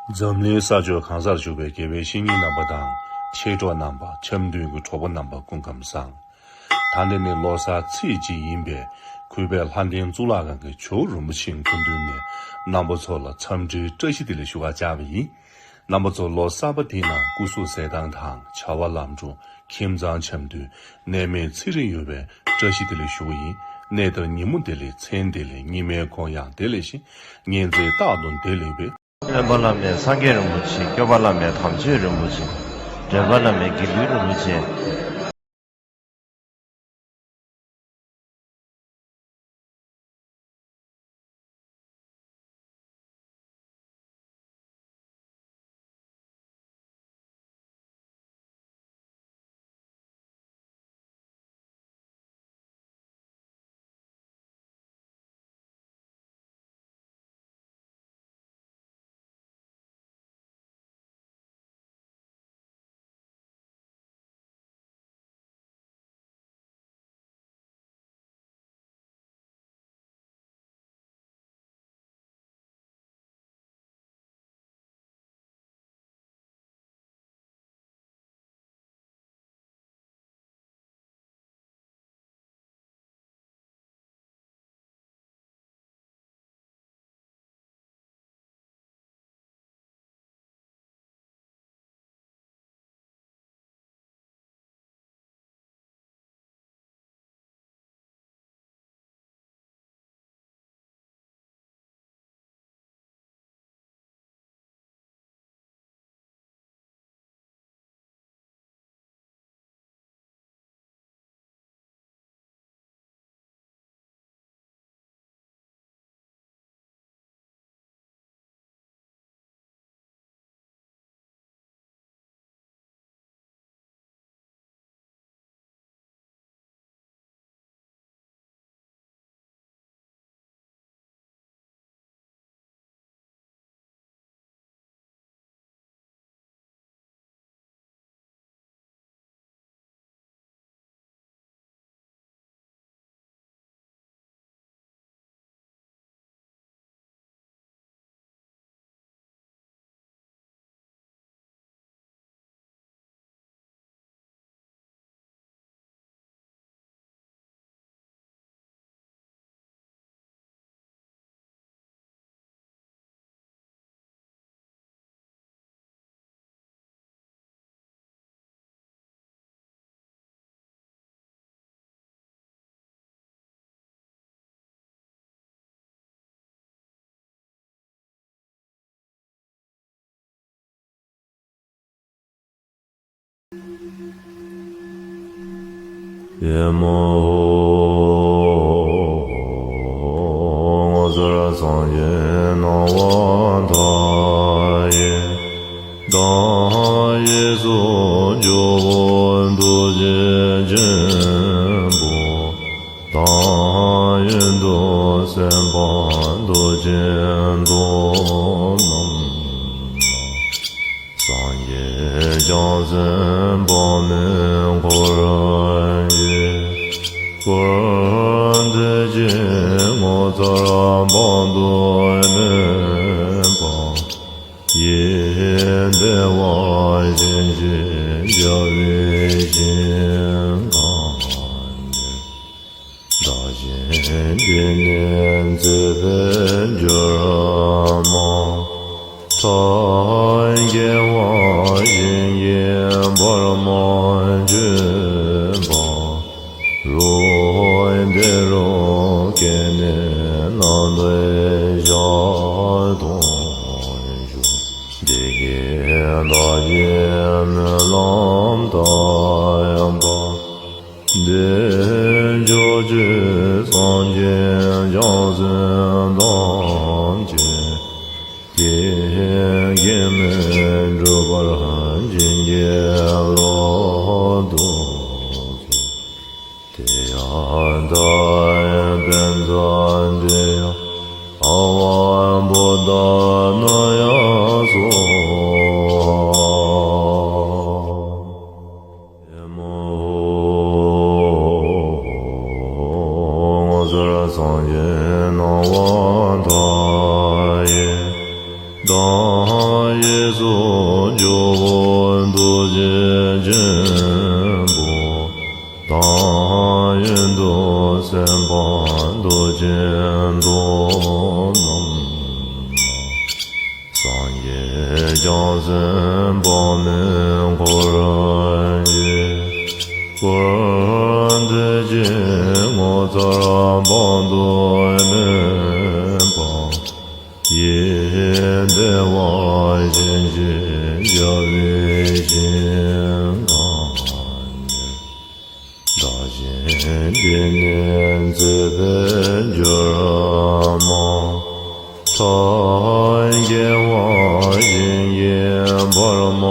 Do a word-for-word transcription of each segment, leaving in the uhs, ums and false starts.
འཛམ་གླིང་ས་ཕྱོགས་གང་སར་བཞུགས་པའི་དགེ་བའི་བཤེས་གཉེན་རྣམ་པ་དང་། མཆེད་གྲོགས་རྣམ་པ། འཆམ་མཐུན་གྱི་གྲོགས་པོ་རྣམ་པ་སྐུ་ཁམས་བཟང་། ད་འདི་ནི་ལོ་གསར་ཚེས་གཅིག་ཡིན་པས། གུས་པས་ལྷ་ལྡན་གཙུག་ལག་ཁང་གི་ཇོ་བོ་རིན་པོ་ཆེའི་སྐུ་མདུན་ནས་རྣམ་པ་ཚོ་ལ་འཚམས་འདྲིའི་བཀྲ་ཤིས་བདེ་ལེགས་ཞུ་བར་བཅར་བ་ཡིན། རྣམ་པ་ཚོ་ལོ་གསར་པ་འདིའི་ནང་སྐུ་གཟུགས་གསལ་ཐང་དང་བྱ་བ་ལམ་འགྲོ། ཁྱིམ་ཚང་འཆམ་མཐུན། ནད་མེད་ཚེ་རིང་ཡོང་བའི་བཀྲ་ཤིས་བདེ་ལེགས་ཞུ་བ་ཡིན། གནས་འདིར་ཉིན་མོ་བདེ་ལེགས། མཚན་བདེ་ལེགས། ཉི་མའི་གུང་ཡང་བདེ་ལེགས་ཤིང་། གཉན་ཚད་རྟག་ཏུ་བདེ་ལེགས་པའི། སྟོན་པ་བླ་མེད་སངས་རྒྱས་རིན་པོ་ཆེ། སྐྱོབ་པ་བླ་མེད་དམ་ཆོས་རིན་པོ་ཆེ། འདྲེན་པ་བླ་མེད་དགེ་འདུན་རིན་པོ་ཆེ། ཡ་མ་ཧོ། ངོ་མཚར་སངས་རྒྱས་སྣང་བ་མཐའ་ཡས། བདག་གཡས་སུ་ཇོ་བོ་རྡོ་རྗེ་ཆེན་པོ། བདག་གཡོན་དུ་སེམས་དཔའ་རྡོ་རྗེ་མདོག་རྣམས་ལ། སངས་རྒྱས་བྱང་སེམས་དཔག་མེད་འཁོར་བརྒྱའི། འཁོར་འདས་ཀྱི་ངོ་མཚར་དཔག་ཏུ་མེད་པ། ཡིད་བདེ་བ་ཅན་ཞེས་བྱ་བའི་ཞིང་ཁམས་ནས། བདག་གཞན་བདེ་གནས་མཛད་པའི་སྒྱུ་མ། ཐབས་མཁས་པ་གཞན་གྱིས་བར་མ་ཆོད་པ། རོ་བདེ་རོ་སྐྱེས་ནས་རྣམ་པར་ཤར་དུ་བཞུགས། བདེ་དགེ་བདག་གི་སྨོན་ལམ་མཐའ་ཡས་པ། བདེ་མཆོག་སྤྱོད་སངས་རྒྱས་བྱང་སེམས་ཐམས་ཅད། དེ་གེགས་མེད་འགྲུབ་པར་བྱིན་གྱིས་རློབས་ཏུ་གསོལ། དེ་ཡང་མཐའ་ཡས་པད་འཛག་འདྲེ་ཡང་ཨ་ཝ་བོ་དྷ་ན་ཡ་སྭཱ་ཧཱ། ཡ་མ་ཧོ། ངོ་མཚར་སངས་རྒྱས་སྣང་བ་མཐའ་ཡས། བདག་ སེམས་དཔའ་རྡོ་རྗེ་མདོག་རྣམས་ལ། སངས་རྒྱས་བྱང་སེམས་དཔག་མེད་འཁོར་བཅས། འཁོར་འདས་ཀྱི་ངོ་མཚར་དཔག་ཏུ་མེད་པ། ཡེ་བདེ་བ་ཅན་ཞེས་བྱ་བའི་ཞིང་ཁམས་ནས། བདག་གཞན་བདེ་གནས་མཛད་པར་འགྱུར་མ། ཐབས་མཁས་པ་གཞན་གྱིས་བར་མ་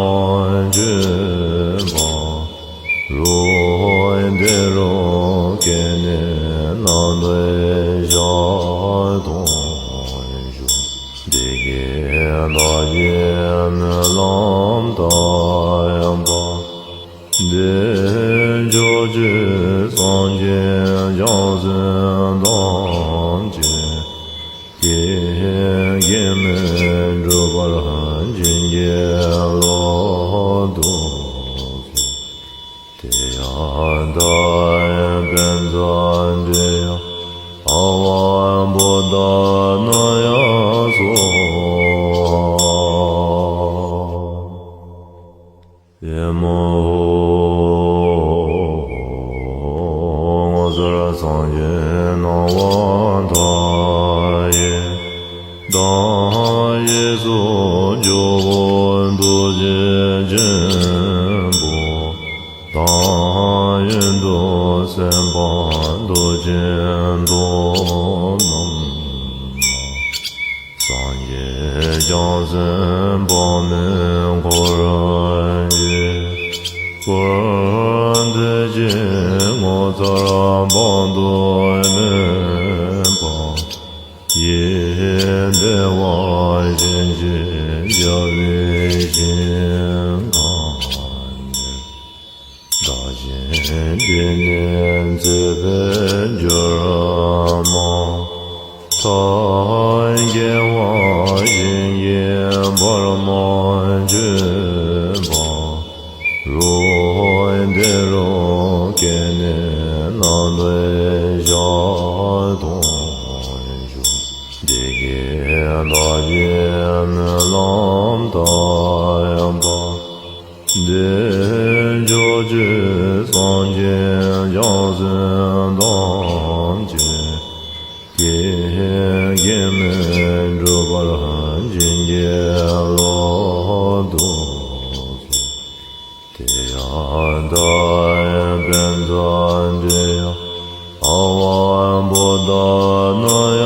ཆོད་པ། རུ་དེ་རུ་སྐད་ནས་རྣམ་པར་གཞག་མཐོང་ཞིང་། བདེ་དགེ་བདག་གི་སྨོན་ལམ་བཏབ་པ། བདེ་མཆོག་སྤྱོད་སངས་རྒྱས་བྱང་སེམས་ཐམས་ཅད་ཀྱི་གེགས་མེད་འགྲུབ་པར་བྱིན་གྱིས་རློབས་ཏོག་ཙམ། དེ་ཡང་བདག་པཉྩ་འབྲི་ཡ་ཨ་ཝ་བོ་དྷ་ན་ཡ་སྭཱ་ཧཱ། ཨེ་མ་ཧོ། ངོ་མཚར་སངས་རྒྱས་སྣང་བ་མཐའ་ཡས། བདག་གིས་སུ་ཇོ་བོ་རྡོ་རྗེ་ཆེན་པོ་དང་། ཡོན་ཏུ་སེམས་དཔའ་རྡོ་རྗེ་མདོག་རྣམས་ལ། སངས་རྒྱས་བྱང་སེམས་དཔག་མེད་འཁོར་བཅས། འཁོར་འདས་ཀྱི་ངོ་མཚར་དཔག་ཏུ་མེད་པ། ཡེ་བདེ་བ་ཅན་ཞེས་བྱ་བའི་ཞིང་ཁམས་ནས། བདག་གཞན་བདེ་གནས་མཛད་པར་འགྱུར་མ། ཐབས་མཁས་པ་གཞན་གྱིས་བར་མ་ཆོད་པ། རུ་དེ་རུ་སྐད་ནས་རྣམ་པར་གཞག་མཐོང་ཞིང་། བདེ་དགེ་བདག་གི་སྨོན་ལམ་བཏབ་པ། བདེ་མཆོག་སྤྱོད་སངས་རྒྱས་བྱང་སེམས་ཐམས་ཅད་ཀྱི་གེགས་མེད་འགྲུབ་པར་བྱིན་གྱིས་རློབས་ཏོག་ཙམ། དེ་ཡང་བདག་པཉྩ་འབྲི་ཡ་ཨ་ཝ་བོ་དྷ་ན་